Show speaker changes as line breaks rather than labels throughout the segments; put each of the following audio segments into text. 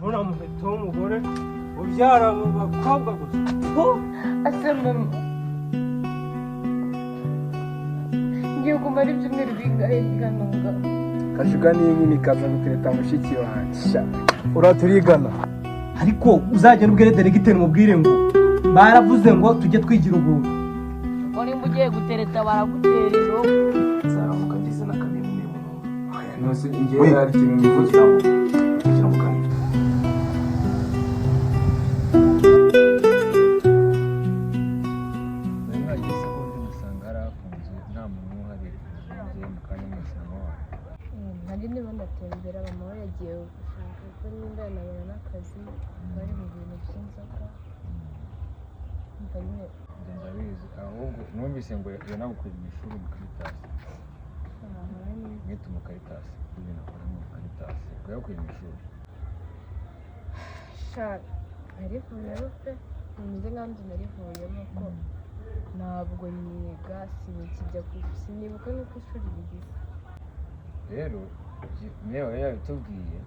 Ntuna muheto w'umugore ubyara abo bakobwa gusa.
Ase mama, ngiye kumara ibyumweru bingahe ndi hano ngaho?
Kajuga n'inkini ikaza gutereta mushiki wanjye. Uraturigana.
Ariko uzagenda ubwire deregiteri, umubwire ngo baravuze ngo tujye twigira ubuntu.
Ngo nimba ugiye gutereta baragutera indobo.
Nzaramuka ngize n'akamwe mu
Nose njyewe hari ikintu nivugira.
Kugira ngo kandi
Nari nageze ko ndi gusanga hari hafunze, nta muntu uhari, ngiye mu kanya mwese mama wawe.
Hari niba ndatembera, mama we yagiye gushaka ko nimba yanabona n'akazi, bari mu bintu by'inzoga. Umva nyine.
Njye ndabizi, ahubwo numvise ngo yanagukuye mu ishuri mu Karitasi.
Mama we ni
Mwite mu Karitasi, ibintu akora mu Karitasi ngo yagukuye mu ishuri.
Sha, narivuyemo pe, bimeze nkaho njye narivuyemo ko ntabwo niga, sinikijya ku, sinibuka n'uko ishuri rigize.
Rero meya yari yabitubwiye,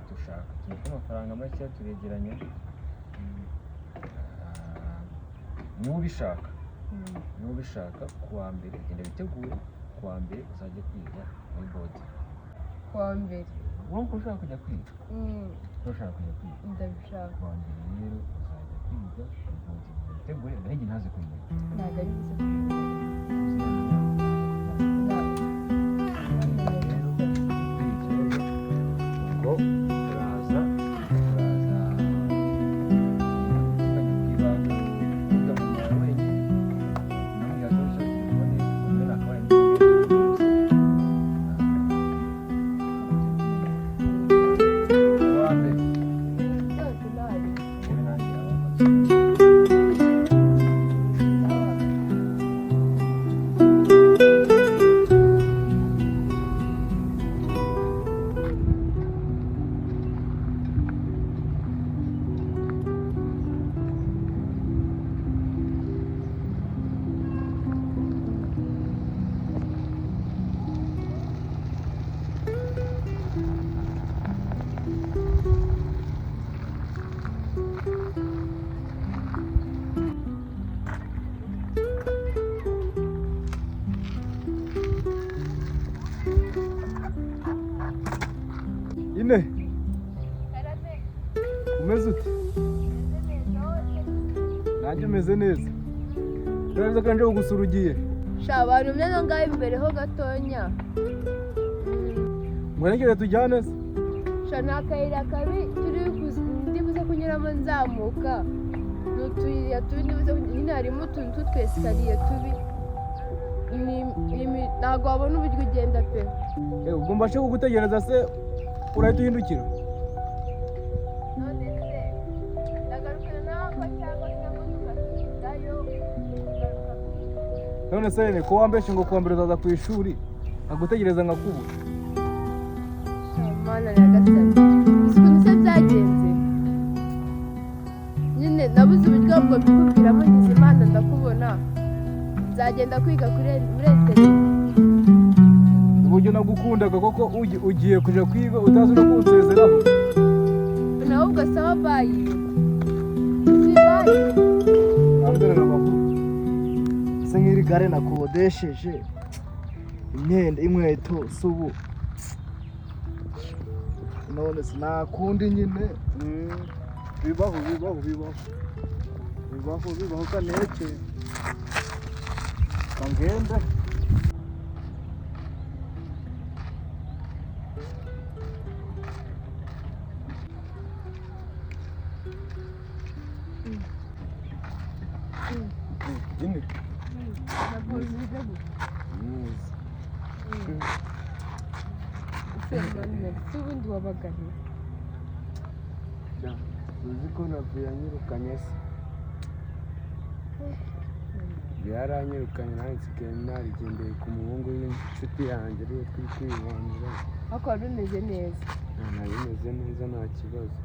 dushaka utuntu tw'amafaranga make turegeranya. Ah, niba ubishaka ku wa mbere genda witegure, ku wa mbere uzajya kwiga muri boarding.
Ku wa mbere?
Wowe ko ushaka kujya kwiga?
Mm.
Ko ushaka kujya kwiga?
Ndabishaka.
Ku wa mbere rero uzajya kwiga muri boarding, witegure ndahigi ntaze kubimenya.
Ntabwo ari buze kubimenya.
Rero kuri ikibazo ubwo turaza tukajya kwibaga kwiga mu mwana wenyine nawe yakoresha telefone umwe nakabaye. Uwa mbere.
Byose ntari.
Wowe nanjye abakoze.
Ine, umeze ute? Nanjye umeze neza. Neza ko nje kugusura, ugiye?
Sha, abantu umwe ngaho imbere ho gatonya.
Mwerekere tujyane se?
Sha, ni akayira kabi turi ndi buze kunyuramo nzamuka, ni utuyira tubi ndi buze nyine harimo utuntu tw'utwesikariye tubi. Ntabwo wabona uburyo ugenda pe.
Eh, ubwo mbashe kugutegereza se, urahita uhindukira?
None se ndagarukana nawe cyangwa se ngo tugasubirayo ugaruka?
None se Rene, ko wambeshe ngo kuwa mbere uzaza ku ishuri, nkagutegereza nkakubura?
Sha, Mana nyagasani, uzi ukuntu se byagenze nyine, nabuze uburyo bwo mbikubwiramo, ngize Imana ndakubona. Nzagenda kwiga kuri muri internat.
Uburyo nagukundaga koko, ugiye kuja kwiga utazi no kunsezeraho?
Nawe ubwo sawa, bye. Si bye.
Ambwira amakuru.
Se nk'iri gare nakodesheje, imyenda, inkweto si ubu none sinakundi nyine. Bibaho, bibaho, bibaho, bibaho, bibaho. Kaneke kangende.
Ine.
Ntabwo bimeze gutya.
Neza.
Se none se ubundi wabaga he?
Uzi ko navuye anyirukanye se? Yaranyirukanye, nanjye nsigaye narigendeye ku muhungu w'inshuti yanjye ariwe turi kwibanira.
Ariko wari umeze neza?
Nta, bimeze neza, nta kibazo.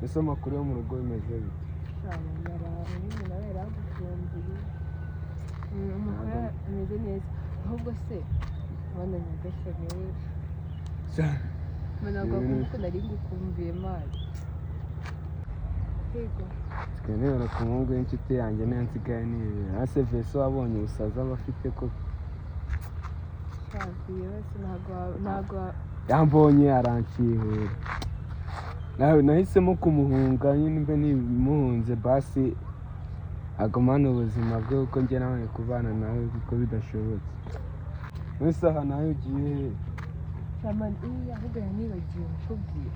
Ese amakuru yo mu rugo bimeze bite?
Sha, mama nyine nawe yaragukumbuye. Amakuru ameze neza, ahubwo se Mana nyagasani we!
Sha,
Ntabwo wakumva uko nari ngukumbuye man. Yego.
Nsigaye nibera ku muhungu w'inshuti yanjye, niyo nsigaye nibera. Ase veso wabonye ubusazi aba afite koko?
Shaviye wese ntabwo
Yambonye arankihura. Nawe nahisemo kumuhunga nyine, mbe nimuhunze basi agumane ubuzima bwe, kuko njye nawe kubana nawe kuko bidashobotse. Wese aha nawe ugiye he?
Shaman, iya ahubwo yanibagiwe kukubwira.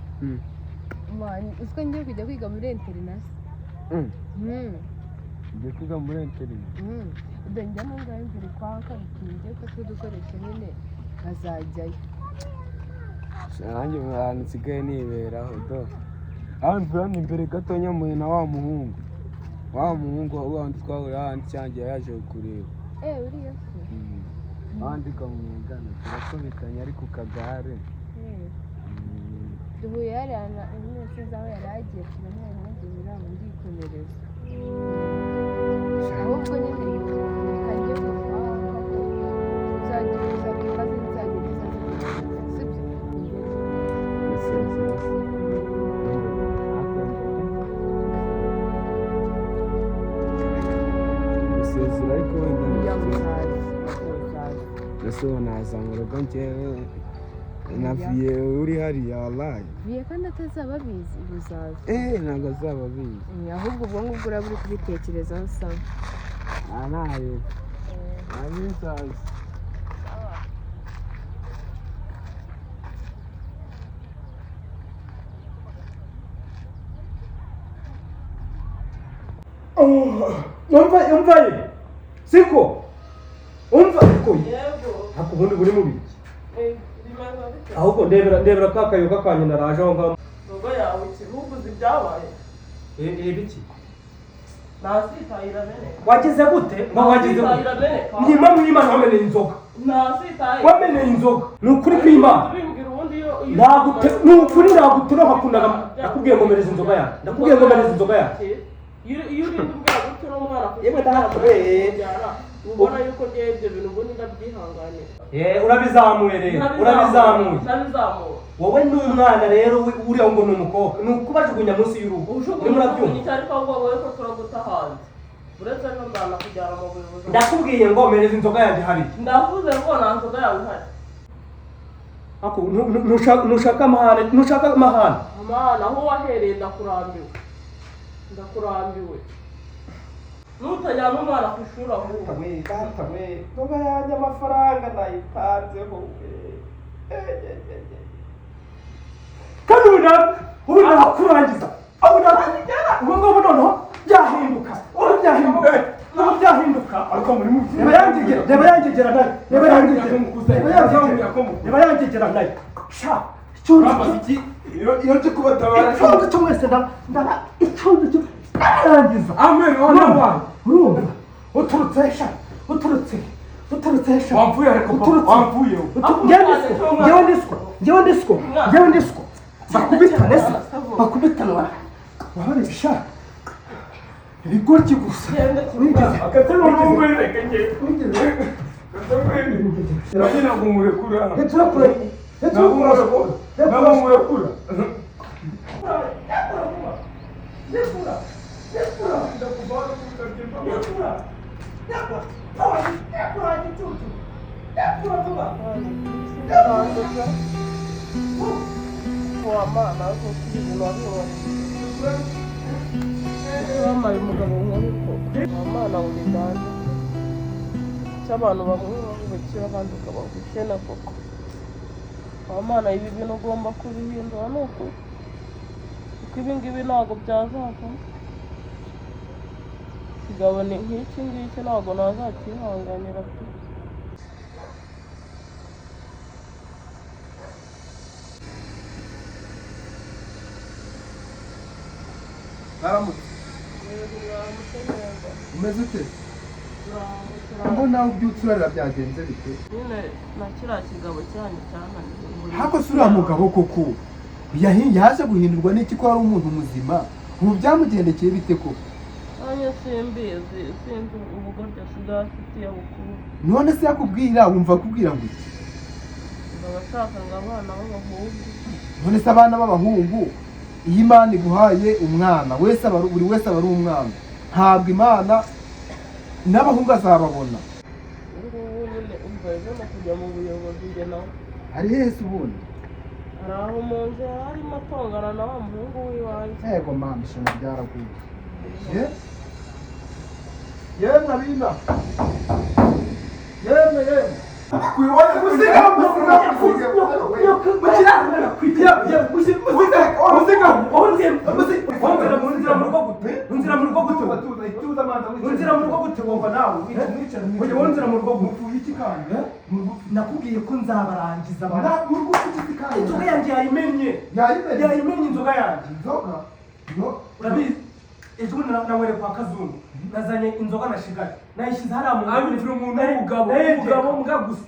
Man, uziko ngiye kujya kwiga muri internat.
Ugiye kwiga muri internat?
Ubwo njya aho ngaho imbere kwa kabukingi, ngiye gufata udukoresho nyine nkazajyayo.
Nanjye mu hantu nsigaye niberaho do, aho mvuye hano imbere gatonya muhuye na wa muhungu, wa muhungu wa wundi twahuriye hahandi cyangiye yaje kukureba.
Eh, uriya se?
Ahandi kamwigana turakubitanye ari ku kagare.
Eh. Duhuye hariya na nyine sinzi aho yari agiye, turamubona mugeze aho ndikomereza. Ahubwo nyine reka njye kuva uzajya uzajya nzajya sibyo?
Gusezera se? Gusezera ariko wenda
Ujya
ni
uzaza uzaza.
Ese ubu naza mu rugo njyewe naviye uri hariya wallahi?
Biye kandi atazaba abizi uzaza.
Eh, ntabwo azaba abizi.
Ahubwo ubwo ngubwo uraba uri kubitekerezaho sawa.
Aha ntayo ntabizaza.
Umva, umva ye, siko umva ko
Yego.
Ariko ubundi buri mu biki?
Eh, bimaze bite?
Ahubwo ndebera, ndebera ka kayoga kanyu naraje aho ngaho.
Nubwo yawe ikibuguzi byabaye.
Eh, biki?
Nasitaye irameneka.
Wagize gute ngo wagize
Nasitaye
gute?
irameneka.
Nyima mw'Imana, wameneye inzoga.
Nasitaye.
Wameneye inzoga, ni ukuri kw'Imana.
Bimbwira ubundi iyo
Nagute, ni ukuri nagutera nkakundaga. Ndakubwiye ngo mereza inzoga yanjye, ndakubwiye ngo mereza inzoga yanjye.
Iyo urinda ubwira gutyo n'umwana ku
Yewe data we.
ubona yuko ngewe ibyo bintu ubundi ndabyihanganira.
Eh, urabizamuye rero, urabizamuye.
Ndabizamuye.
Wowe ni umwana rero, uriya ngo ni umukobwa, ni ukubajugunya munsi y'urugo. Urimo urabyumva?
Icyo ariko ahubwo wowe ko turaguta hanze, uretse no nzanakujyana mu buyobozi.
Ndakubwiye ngo mereza inzoga yanjye hariya.
Ndavuze ngo nta nzoga yawe ihari.
Ako ntushaka amahane, ntushaka amahane.
Amana aho wahereye, ndakurambiwe, ndakurambiwe. Nutajyana umwana ku ishuri ahubwo.
We data we, inzoga yanjye amafaranga nayitanzeho we. Kandi ubu nawe, ubu nakurangiza, ubu nawe, ubu ngubu noneho byahinduka, ubu byahinduka, ubu byahinduka.
Ariko muri mu
Reba yangegera, reba yangegera nayo, reba yangegera, reba yangegera, reba yangegera nayo. Sha, icyondo
Urambaza iki? Iyo nje kubatabara.
Icyondo cyo mwese ndaba icyondo cyo ndarangiza.
Amen, wana wanjye.
Urumva? Uturutse sha, uturutse, uturutse sha.
Wamvuye ariko papa,
Uturutse.
wamvuye.
Njyewe ndiswo, njyewe ndiswo, njyewe ndiswo, njyewe ndiswo. Bakubitane se, bakubitane wababesha. Ibigoryi gusa. Wigeze,
Akatse n'umuhungu reka njye. Akatse n'umuhungu. Ntabwo murekura.
Ntiturakura,
Ntabwo murekura. Ntabwo murekura.
Wa mana, kuko ibintu wabibonye wambaye umugabo nk'uyu koko, wa mana, uri danda cy'abantu bamwe bakira abandi ukabaha ubukene koko. Wa mana, ibi bintu ugomba kubihindura, ni ukuri, kuko ibi ngibi ntabwo byazavamo. Kigabo ni nk'iki ngiki ntabwo nazakihanganira pe.
Aramutse. Umeze ute? Ngo nawe ubyutse urarira, byagenze bite?
Nyine na kiriya kigabo cyanyu cyananiye ngo
Hako se uriya mugabo koko yaje guhindurwa n'iki, ko ari umuntu muzima? Ubu byamugendekeye bite koko?
Nanjye simbizi, sinzi ubugoryi asigaye afitiye bukuru.
None se yakubwira, wumva akubwira ngo iki?
Ngo abashaka ngo abana b'abahungu.
None se abana b'abahungu, iyo Imana iguhaye umwana wese aba buri wese aba ari umwana, ntabwo Imana n'abahungu azababona.
Ubu ngubu nyine umva, ejo no kujya mu buyobozi njye nawe.
Ari hehe se ubundi?
Hari aho mu nzu yari arimo atongana na wa muhungu w'iwanjye.
Yego mama, ishema ryaraguye. Ye yemwe abina, yemwe yemwe. Musiga, musiga, musiga, musiga,
Unzira mu rugo gute? Unzira mu rugo gute? Unzira mu rugo gute? Wumva nawe ujya unzira mu rugo gute?
Mupfuye iki kandi?
Nakubwiye ko nzabarangiza abantu.
Mu rugo ufite iki kandi?
Inzoga yanjye yayimennye.
Yayimennye?
Yayimennye inzoga yanjye.
Inzoga no?
Urabizi, ejo bundi nanywereye kwa Kazungu, nazanye inzoga na shigari, nayishyize hariya mu
Abitira umuntu w'umugabo, umugabo mbwa gusa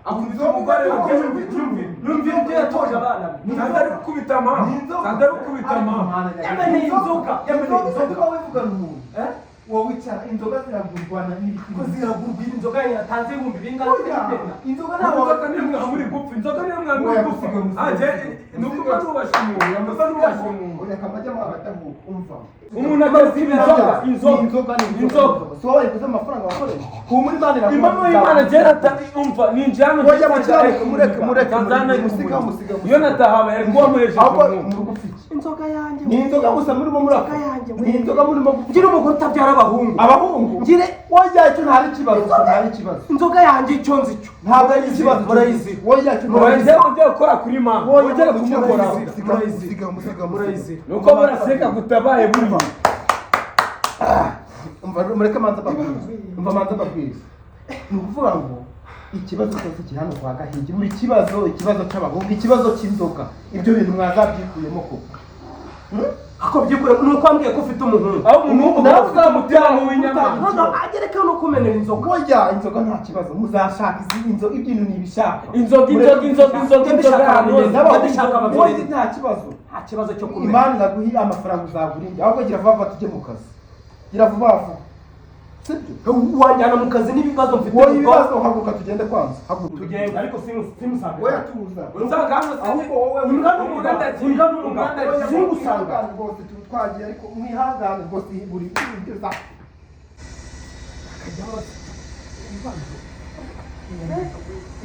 akubita umugore we.
Numvira ibyo yatoje abana be.
Ntabwo ari gukubita mama, ntabwo ari gukubita mama.
Yameneye inzoga, yameneye
inzoga.
Inzoga.
Wowe vugana umuntu.
Eh?
Wowe wicara, inzoga ziragurwa na n'ibiti.
Ko ziragurwa? Inzoga yatanze ibihumbi bingahe?
Oya, inzoga ntabwo.
Inzoga niyo mwamuri gupfa, inzoga niyo mwamuri
Oya,
gupfa.
musiga, musiga.
Anje nuko mba nubashe umuntu, mba nubashe umuntu.
Oya, kamajyamo hagati aho, umva.
Umuntu ageze inzoga, inzoga.
Inzoga ni
Inzoga.
Si wowe wayiguze amafaranga wakoresha? Humura, Imana iraguha.
Impamo y'Imana gera umva ninjira hano.
Oya, mukiranuke, mureke, mureke,
Tanzania.
musiga, musiga, musiga.
Iyo natahabaye ari kuba muhejeje
Ahubwo
umuntu.
mu rugo ufite iki?
Inzoga yanjye.
Ni inzoga gusa murimo murapfa?
Inzoga yanjye, we.
Ni inzoga murimo gupfa?
Ngira umugore utabyara abahungu.
Abahungu?
Ngire.
Oya, icyo ntari ikibazo, ntari ikibazo.
Inzoga yanjye, icyo nzi cyo.
Ntabwo ari ikibazo.
Murayizi.
Oya, icyo ntari.
Wongere ujye gukora kuri mama, wongere kumukora.
Musiga, musiga,
Murayizi.
Nuko muraseka gutabaye buriya.
Umva, mureke manza mbabwire, umva manza mbabwire. Ni ukuvuga ngo ikibazo cyose kiri hano kwa Gahigi, buri kibazo, ikibazo cy'abahungu, ikibazo cy'inzoga, ibyo bintu mwazabyikuyemo koko?
Ako byikure ni uko wambwiye ko ufite umuhungu.
Aho umuntu w'umugabo uzamutera w'inyama.
Noneho agerekaho no kumenera inzoga.
Oya, inzoga nta kibazo, muzashaka izindi inzoga, ibintu ntibishaka.
Inzoga, inzoga, inzoga, inzoga, inzoga ahantu hose.
Ndabishaka ababyeyi.
Oya, nta kibazo.
Nta kibazo cyo kumena.
Imana iraguha amafaranga, uzagura indi. Ahubwo gira vuba vuba tujye mu kazi, gira vuba vuba, sibyo?
Wanjyana mu kazi n'ibibazo mfite?
Wowe ibibazo, haguruka tugende kwanza, haguruka.
Tugenda, ariko simusange.
Oya, tuza.
Usanga hano.
Ahubwo wowe
Imbwa n'umugabo, imbwa n'umugabo.
Singusanga rwose, tuba twagiye, ariko mwihangane rwose, buri ugeza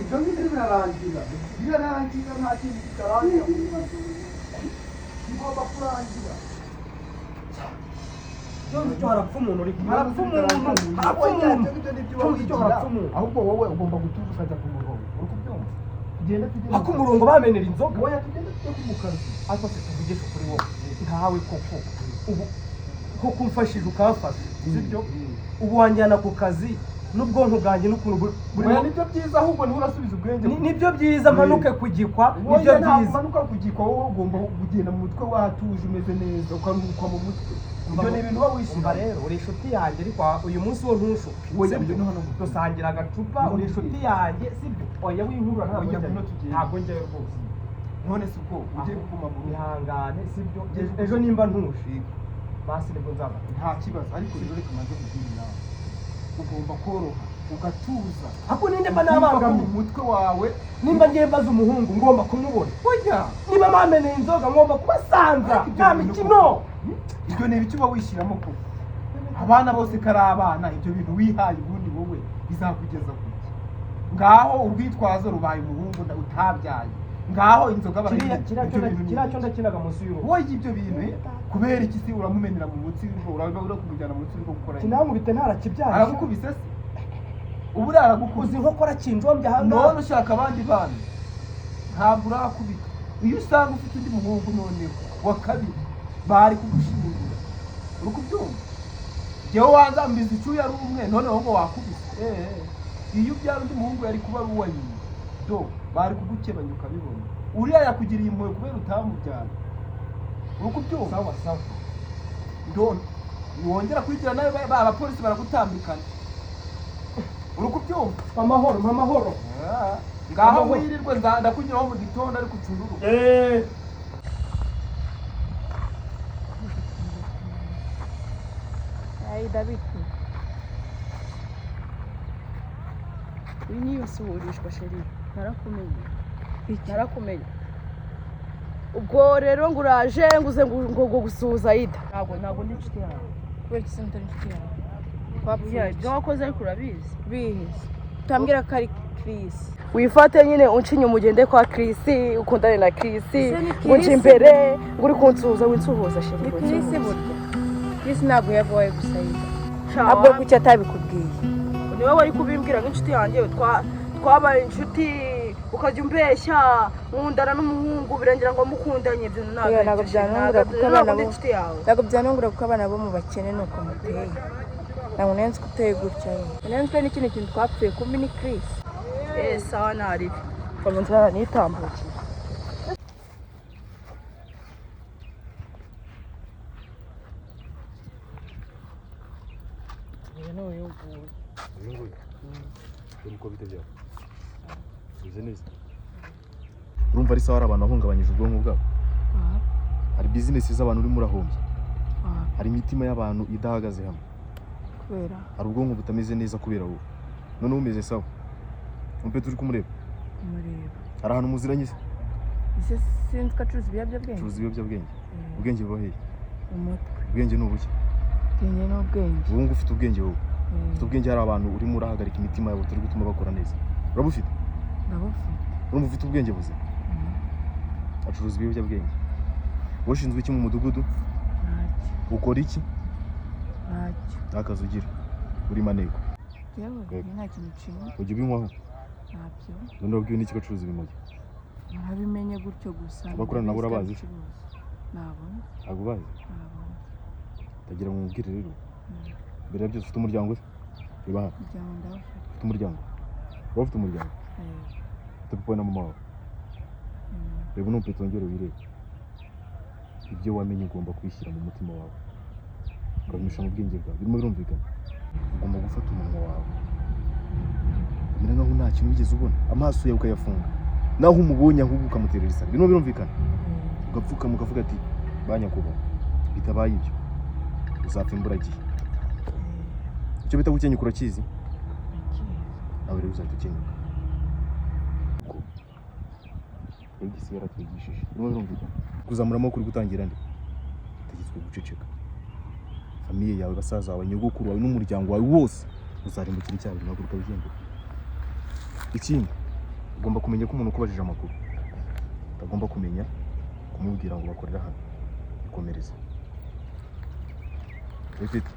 ibyo ngibyo birarangira, birarangira, nta kintu kitarangira, bigomba kurangira.
Icyo nzi cyo, harapfa umuntu uri, harapfa umuntu, harapfa
Oya,
umuntu.
ibyo ngibyo nibyo
Icyo nzi cyo, harapfa umuntu.
Ahubwo wowe ugomba gutuza ukajya ku murongo, uri kubyumva? Tugende, tugende.
Ako umurongo bamenera inzoga.
Oya, tugende tujye mu kazi.
Ariko se tuvugishe ukuri, wowe nkawe koko, ubu koko umfashije ukamfasha, sibyo? Ubu wanjyana ku kazi n'ubwonko bwanjye n'ukuntu
Oya,
burimo?
nibyo byiza, ahubwo niho urasubiza ubwenge.
Nibyo byiza, mpanuke kugikwa, nibyo
Oya, ntabwo
byiza.
umanuka kugikwa, wowe ugomba kugenda mu mutwe watuje, umeze neza, ukaruhuka mu mutwe. Ibyo ni ibintu uba
Umva
wishyura.
rero, uri inshuti yanjye, ariko uyu munsi wo ntushuke.
Oya,
Sibyo?
ngwino hano.
Dusangira agacupa, uri inshuti yanjye, sibyo? Oya, w'inkura, ntabwo
Oya,
njyayo.
ngwino tugende.
Ntabwo njyayo rwose.
None se ubwo ugiye kuguma mu rugo?
Ihangane, sibyo? Ejo nimba ntuje, basi nibwo nzaba.
Nta kibazo, ariko rero reka maze kugira inama. Ugomba koroha, ugatuza.
Ako ninde mba
Ukumva ko
nabangamiye?
mu mutwe wawe.
Nimba ngiye mbaza umuhungu, ngomba kumubona.
Oya.
Niba bameneye inzoga, ngomba kubasanza.
Ariko ibyo
Nta
bintu
mikino.
Ibyo ni ibiki uba wishyiramo koko? Abana bose kari abana, ibyo bintu wihaye ubundi wowe bizakugeza ku ki? Ngaho urwitwazo rubaye umuhungu utabyaye, ngaho inzoga
Kiriya
barayinywa.
kiriya
Ibyo
cyo
bintu ni
kiriya cyo
ibiki?
ndakinaga munsi y'urugo.
Wowe ibyo bintu, kubera iki se uramumenera mu mutsi w'urugo? Uraba uri kumujyana munsi y'urugo gukora iki?
Kinankubite ntarakibyaye.
Aragukubise se? Ubu uriya aragukubise.
Uzi inkokora kinjombye ahangaha.
None ushaka abandi bana, ntabwo urakubita. Iyo usanga ufite undi muhungu noneho wa kabiri, bari kugushingura, uri kubyumva? Jyewe wazambiza icyuya ari umwe, none wowe ngo wakubise. Iyo ubyara undi muhungu yari kuba ari uwa nyina, do bari kugukebanya ukabibona. Uriya yakugiriye impuhwe kubera utamubyara, uri kubyumva?
Sawa sawa.
Ndone wongera kwigira nawe, abapolisi baragutambikana, uri kubyumva?
Amahoro, amahoro.
Ah, ngaho wirirwe, ndakunyuraho mu gitondo, ariko ucunge urugo.
Eh.
Ayi David, uyu niyo usuhurishwa chérie, narakumenye, narakumenye. Ubwo rero ngo uraje nguze ngo gusuhuza Aida. Ntabwo ndi inshuti yawe.
Kubera iki se mutari inshuti yawe? Twapfuye.
Ibyo wakoze ariko urabizi.
Bihize utambwira ko ari Chris.
Wifate nyine unce inyuma ugende kwa Chris, ukundane na Chris.
Ese ni
Ngo unce
Chris?
imbere ngo uri kunsuhuza, winsuhuza chérie.
Ni Chris burya. Chris ntabwo yabaye gusa Aida.
Ahubwo
Ahubwo kuki atabikubwiye?
Ni wowe wari kubimbwira nk'inshuti yanjye. Twabaye inshuti ukajya umbeshya nkundana n'umuhungu birangira ngo mukundanye. Ibyo ntabwo
Oya,
ari
ntabwo
byo, chérie.
byanungura
Ntabwo
kuko
ntabwo
abana
ndi
bo
inshuti yawe.
Ntabwo byanungura kuko abana bo mu bakene ni uko muteye. Ntabwo nari nzi ko uteye gutya ye. Nari nzi ko hari n'ikindi kintu twapfuye kumbi ni Chris.
Eh, sawa, ntaribi komeza nitambukiye.
Uyu nguyu uri uko bite byawe bimeze neza? Urumva ari sawa? Hari abantu wahungabanyije ubwonko bwabo, hari bizinesi z'abantu urimo urahombya, hari imitima y'abantu idahagaze hamwe.
Kubera?
Hari ubwonko butameze neza kubera wowe. Noneho umeze sawa? Umpe turi kumureba.
Kumureba.
Hari ahantu muziranye se?
Ese sinzi ko acuruza ibiyobyabwenge.
Curuza ibiyobyabwenge. Ubwenge buba hehe?
Umutwe.
Ubwenge ni ubuki?
Ubwenge ni ubwenge.
Wowe ngo ufite ubwenge, wowe ufite ubwenge. Hari abantu urimo urahagarika imitima yabo turi gutuma bakora neza. Urabufite?
Ndabufite.
Urumva ufite ubwenge buzima? Acuruza ibiyobyabwenge. Wowe ushinzwe iki mu mudugudu?
Ntacyo.
Ukora iki?
Ntacyo.
Nta kazi ugira, uri maneko?
Yewe.
Yego.
Nta kintu nshinzwe.
Ujya ubinywaho?
Ntabyo.
None wabwiwe n'iki ko acuruza ibimogi?
Narabimenye gutyo gusa.
Abakorana nabo urabazi?
Nabona.
Ntabwo ubazi?
Nabona.
Ndagira ngo mubwire rero, mbere ya byose, ufite umuryango se? Reba hano.
Umuryango ndawufite.
Ufite umuryango? Wowe ufite umuryango? Ufite papa na mama wawe? Reba uno mupeta, wongere wirebe. Ibyo wamenye ugomba kubishyira mu mutima wawe, ukabimisha mu bwenge bwawe. Birimo birumvikana? Ugomba gufata umunwa wawe umera nkaho nta kintu wigeze ubona, amaso yawe ukayafunga, naho umubonye ahubwo ukamuterera isari. Birimo birumvikana? Ugapfukama ukavuga ati: "Ba nyakubahwa." Bitabaye ibyo uzapfa imburagihe. Icyo bita gukenyuka urakizi nawe? Rero uzahita ukenyuka kuko isi yaratwigishije. Birimo birumvikana? Kuzamura amaboko uri gutangira nde? Utegetswe guceceka. Famille yawe, basaza bawe, nyogokuru wawe n'umuryango wawe wose uzarimbukira icyarimwe. Haguruka wigendere. Ikindi, ugomba kumenya ko umuntu ukubajije amakuru utagomba kumenya kumubwira ngo bakorera hano. Ikomereze. Epite,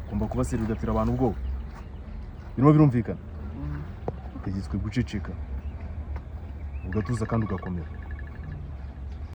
ugomba kuba sérieux, ugatera abantu ubwoba. Birimo birumvikana? Utegetswe guceceka, ugatuza kandi ugakomera.